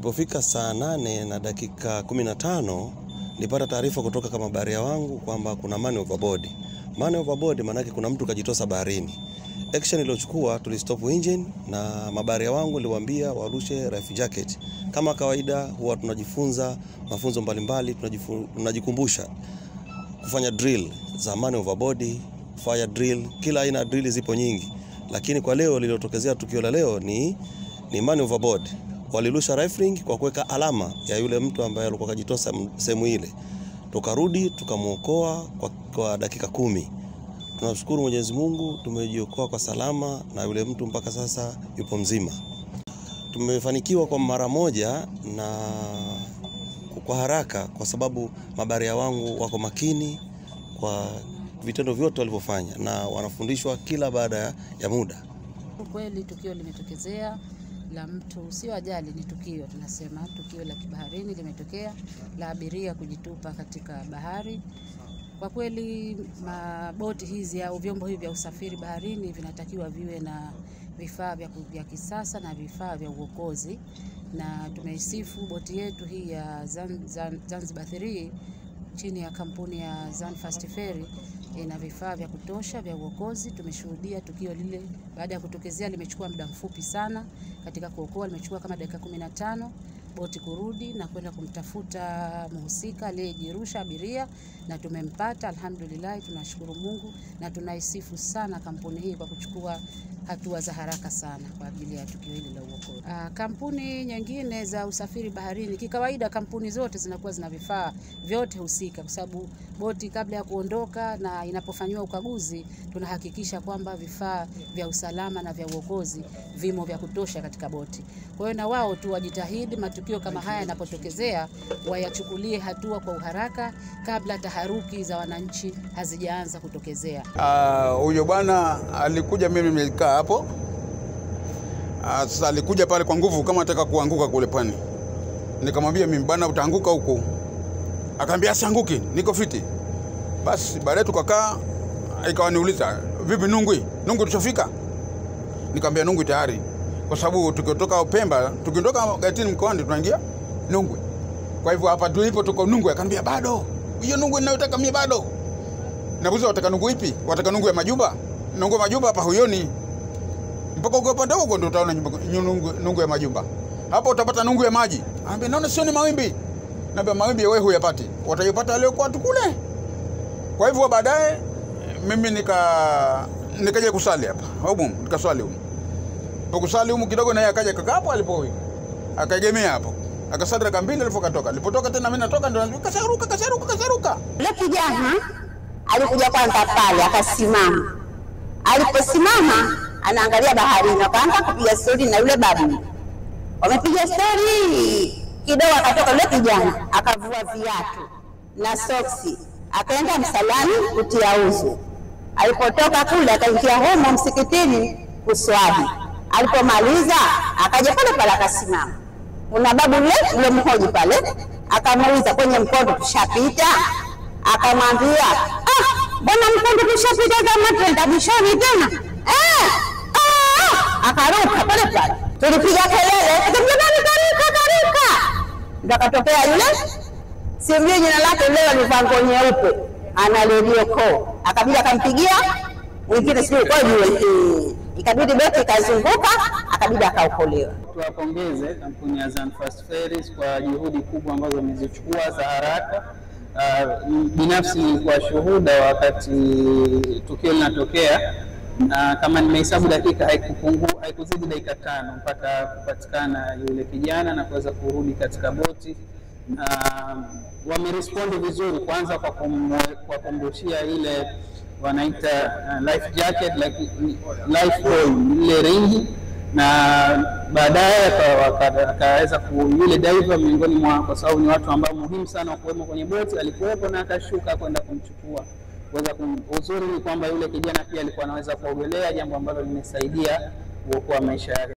Ilipofika saa 8:15 nilipata taarifa kutoka kama baharia wangu kwamba kuna man overboard. Man overboard maana yake kuna mtu kajitosa baharini. Action iliyochukua, tulistop engine na mabaharia wangu niliwaambia warushe life jacket. Kama kawaida huwa tunajifunza mafunzo mbalimbali, tunajikumbusha kufanya drill za man overboard, fire drill, kila aina ya drill zipo nyingi. Lakini kwa leo lililotokezea tukio la leo ni man overboard. Walirusha rifling kwa kuweka alama ya yule mtu ambaye alikuwa kajitosa sehemu ile. Tukarudi tukamuokoa kwa dakika 10. Tunashukuru Mwenyezi Mungu tumejiokoa kwa salama na yule mtu mpaka sasa yupo mzima. Tumefanikiwa kwa mara moja na kwa haraka kwa sababu mabaharia wangu wako makini kwa vitendo vyote walivyofanya na wanafundishwa kila baada ya muda. Kweli tukio limetokezea la mtu, sio ajali, ni tukio, tunasema tukio la kibaharini limetokea la abiria kujitupa katika bahari. Kwa kweli maboti hizi au vyombo hivi vya usafiri baharini vinatakiwa viwe na vifaa vya kisasa na vifaa vya uokozi, na tumeisifu boti yetu hii ya Zanzibar 3 chini ya kampuni ya Zanfast Ferry ina vifaa vya kutosha vya uokozi. Tumeshuhudia tukio lile baada ya kutokezea limechukua muda mfupi sana katika kuokoa, limechukua kama dakika 15 boti kurudi na kwenda kumtafuta mhusika aliyejirusha abiria, na tumempata alhamdulillah. Tunashukuru Mungu na tunaisifu sana kampuni hii kwa kuchukua hatua za haraka sana kwa ajili ya tukio hili la uokozi. Kampuni nyingine za usafiri baharini, kikawaida kampuni zote zinakuwa zina vifaa vyote husika, kwa sababu boti kabla ya kuondoka na inapofanywa ukaguzi tunahakikisha kwamba vifaa vya usalama na vya uokozi vimo vya kutosha katika boti. Kwa hiyo na wao tu wajitahidi, matukio kama haya yanapotokezea wayachukulie hatua kwa uharaka kabla taharuki za wananchi hazijaanza kutokezea. Huyo bwana alikuja, mimi nilikaa hapo. Sasa alikuja pale kwa nguvu kama anataka kuanguka kule pwani. Nikamwambia mimi bwana utaanguka huko. Akaambia asianguki, niko fiti. Basi baadaye tukakaa, ikawaniuliza vipi Nungwi? Nungwi tushafika? Nikamwambia Nungwi tayari. Kwa sababu tukitoka Pemba, tukiondoka Gatini mkoani tunaingia Nungwi. Kwa hivyo hapa tulipo tuko Nungwi. Akaniambia bado. Hiyo Nungwi ninayotaka mimi bado. Nabuza wataka Nungwi ipi? Wataka Nungwi ya majumba? Nungwi ya majumba hapa huyoni. Mpaka uko upande huko ndio utaona Nungwi ya majumba. Hapo utapata Nungwi ya maji. Anambia naona sio ni mawimbi. Naambia mawimbi wewe huyapati. Watayopata leo kwa tukule. Kwa hivyo baadaye mimi nikaja kusali hapa. Huko nikaswali huko. Kusali huko kidogo na yeye akaja kaka hapo alipo. Akaegemea hapo. Akasali raka mbili alipotoka. Alipotoka tena mimi natoka ndio kasaruka kasaruka kasaruka. Yule kijana alikuja kwanza pale akasimama. Aliposimama anaangalia baharini, akaanza kupiga stori na yule babu. Wamepiga stori kidogo, akatoka yule kijana akavua viatu na soksi, akaenda msalani kutia uzu. Alipotoka kule akaingia humo msikitini kuswali. Alipomaliza akaja pale pale akasimama. Kuna babu yule mhoji pale akamuuliza kwenye mkondo tushapita? Akamwambia mbona mkondo tushapita kama twenda bishoni tena? Akaruka pale pale. Tulipiga kelele, akamwambia karuka karuka. Ndio akatokea yule, simjui jina lake, yule alivaa nguo nyeupe, ana redio call. Akabidi akampigia mwingine sijui kwa yule. Ikabidi boti ikazunguka, akabidi akaokolewa. Tuwapongeze kampuni ya Zanfast Ferries kwa juhudi kubwa ambazo wamezichukua za haraka. Binafsi nilikuwa shuhuda wakati tukio linatokea, na kama nimehesabu dakika haikuzidi dakika 5 mpaka kupatikana yule kijana na kuweza kurudi katika boti. Wamerespondi vizuri, kwanza kwa kumrushia ile wanaita life jacket, like life buoy, ile ringi, na baadaye akaweza yule diver miongoni mwa, kwa sababu ni watu ambao muhimu sana kuwemo kwenye boti, alikuwepo na akashuka kwenda kumchukua. Uzuri ni kwamba yule kijana pia alikuwa anaweza kuogelea, jambo ambalo limesaidia kuokoa maisha yake.